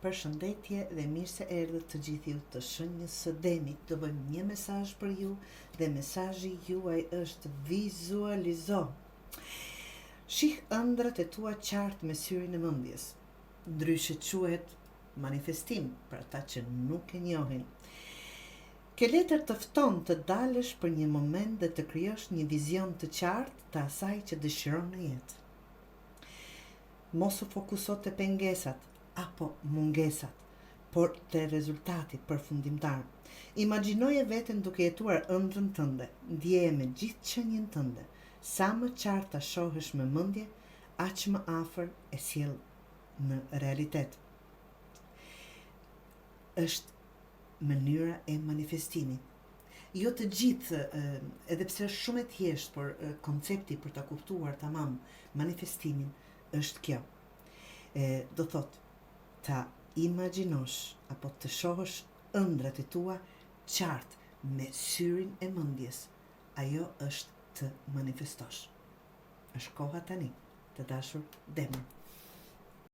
Përshëndetje dhe mirë se erdhët të gjithë ju të shenjës së demit. Do bëjmë një mesazh për ju dhe mesazhi juaj është vizualizo. Shih ëndrrat e tua qartë me syrin e mendjes. Ndryshe quhet manifestim për ata që nuk e njohin. Kjo letër të fton të dalësh për një moment dhe të krijosh një vizion të qartë të asaj që dëshiron në jetë. Mos u fokuso te pengesat apo mungesat, por te rezultati përfundimtar. Imagjinoje veten duke jetuar ëndrrën tënde, ndjeje me gjithë qenien tënde. Sa më qartë ta shohësh me mendje, aq më afër e sjell në realitet. Është mënyra e manifestimit. Jo të gjithë, edhe pse është shumë e thjeshtë, por koncepti për ta kuptuar tamam manifestimin është kjo. E, do thotë, ta imagjinosh apo të shohësh ëndrrat e tua qartë me syrin e mendjes, ajo është të manifestosh. Është koha tani, të dashur demër.